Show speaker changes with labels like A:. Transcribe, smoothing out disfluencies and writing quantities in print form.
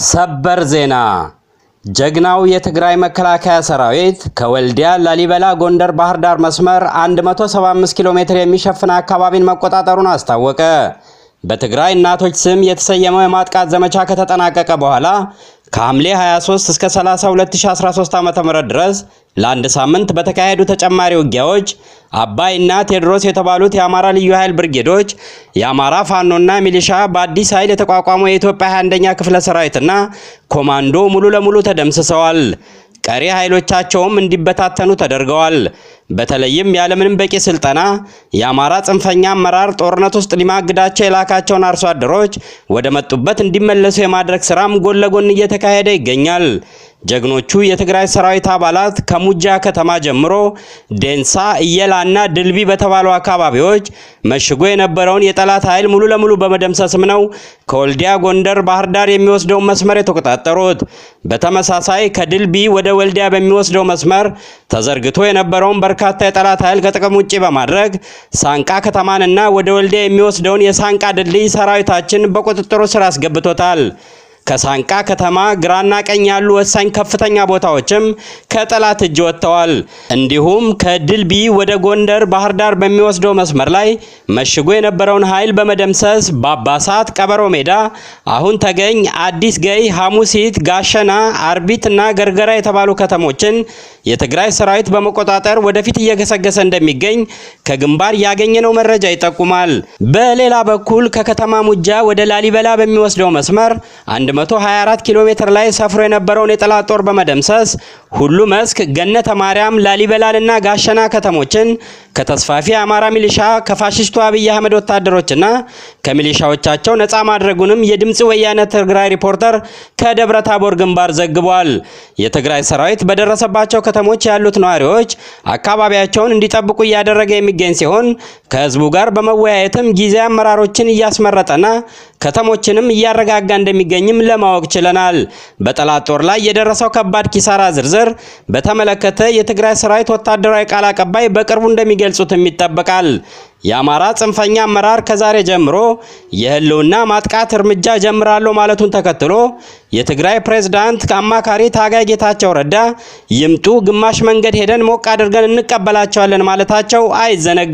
A: ሰበር ዜና! ጀግናው የትግራይ መከላከያ ሰራዊት ከወልዲያ ላሊበላ ጎንደር ባህር ዳር መስመር 175 ኪሎ ሜትር የሚሸፍን አካባቢን መቆጣጠሩን አስታወቀ። በትግራይ እናቶች ስም የተሰየመው የማጥቃት ዘመቻ ከተጠናቀቀ በኋላ ከሐምሌ 23 እስከ 30 2013 ዓ.ም ድረስ ለአንድ ሳምንት በተካሄዱ ተጨማሪ ውጊያዎች አባይ እና ቴዎድሮስ የተባሉት የአማራ ልዩ ኃይል ብርጌዶች፣ የአማራ ፋኖና ሚሊሻ፣ በአዲስ ኃይል የተቋቋመው የኢትዮጵያ 21ኛ ክፍለ ሰራዊትና ኮማንዶ ሙሉ ለሙሉ ተደምስሰዋል። ቀሪ ኃይሎቻቸውም እንዲበታተኑ ተደርገዋል። በተለይም ያለምንም በቂ ስልጠና የአማራ ጽንፈኛ አመራር ጦርነት ውስጥ ሊማግዳቸው የላካቸውን አርሶ አደሮች ወደ መጡበት እንዲመለሱ የማድረግ ስራም ጎን ለጎን እየተካሄደ ይገኛል። ጀግኖቹ የትግራይ ሰራዊት አባላት ከሙጃ ከተማ ጀምሮ ዴንሳ፣ እየላና ድልቢ በተባሉ አካባቢዎች መሽጎ የነበረውን የጠላት ኃይል ሙሉ ለሙሉ በመደምሰስም ነው ከወልዲያ ጎንደር፣ ባህር ዳር የሚወስደውን መስመር የተቆጣጠሩት። በተመሳሳይ ከድልቢ ወደ ወልዲያ በሚወስደው መስመር ተዘርግቶ የነበረውን በርካታ የጠላት ኃይል ከጥቅም ውጪ በማድረግ ሳንቃ ከተማንና ወደ ወልዲያ የሚወስደውን የሳንቃ ድልድይ ሰራዊታችን በቁጥጥሩ ስር አስገብቶታል። ከሳንቃ ከተማ ግራና ቀኝ ያሉ ወሳኝ ከፍተኛ ቦታዎችም ከጠላት እጅ ወጥተዋል። እንዲሁም ከድልቢ ወደ ጎንደር ባህር ዳር በሚወስደው መስመር ላይ መሽጎ የነበረውን ኃይል በመደምሰስ ባባሳት፣ ቀበሮ ሜዳ፣ አሁን ተገኝ፣ አዲስ ገይ፣ ሐሙሲት፣ ጋሸና፣ አርቢት እና ገርገራ የተባሉ ከተሞችን የትግራይ ሰራዊት በመቆጣጠር ወደፊት እየገሰገሰ እንደሚገኝ ከግንባር ያገኘነው መረጃ ይጠቁማል። በሌላ በኩል ከከተማ ሙጃ ወደ ላሊበላ በሚወስደው መስመር 124 ኪሎ ሜትር ላይ ሰፍሮ የነበረውን የጠላት ጦር በመደምሰስ ሁሉ መስክ፣ ገነተ ማርያም፣ ላሊበላንና ጋሸና ከተሞችን ከተስፋፊ አማራ ሚሊሻ፣ ከፋሽስቱ አብይ አህመድ ወታደሮችና ከሚሊሻዎቻቸው ነፃ ማድረጉንም የድምጽ ወያነ ትግራይ ሪፖርተር ከደብረ ታቦር ግንባር ዘግቧል። የትግራይ ሰራዊት በደረሰባቸው ከተሞች ያሉት ነዋሪዎች አካባቢያቸውን እንዲጠብቁ እያደረገ የሚገኝ ሲሆን ከህዝቡ ጋር በመወያየትም ጊዜ አመራሮችን እያስመረጠና ከተሞችንም እያረጋጋ እንደሚገኝም ለማወቅ ችለናል። በጠላት ጦር ላይ የደረሰው ከባድ ኪሳራ ዝርዝር በተመለከተ የትግራይ ሰራዊት ወታደራዊ ቃል አቀባይ በቅርቡ እንደሚገልጹትም ይጠበቃል። የአማራ ጽንፈኛ አመራር ከዛሬ ጀምሮ የህልውና ማጥቃት እርምጃ ጀምራለሁ ማለቱን ተከትሎ የትግራይ ፕሬዝዳንት አማካሪ ታጋይ ጌታቸው ረዳ ይምጡ፣ ግማሽ መንገድ ሄደን ሞቅ አድርገን እንቀበላቸዋለን ማለታቸው አይዘነጋም።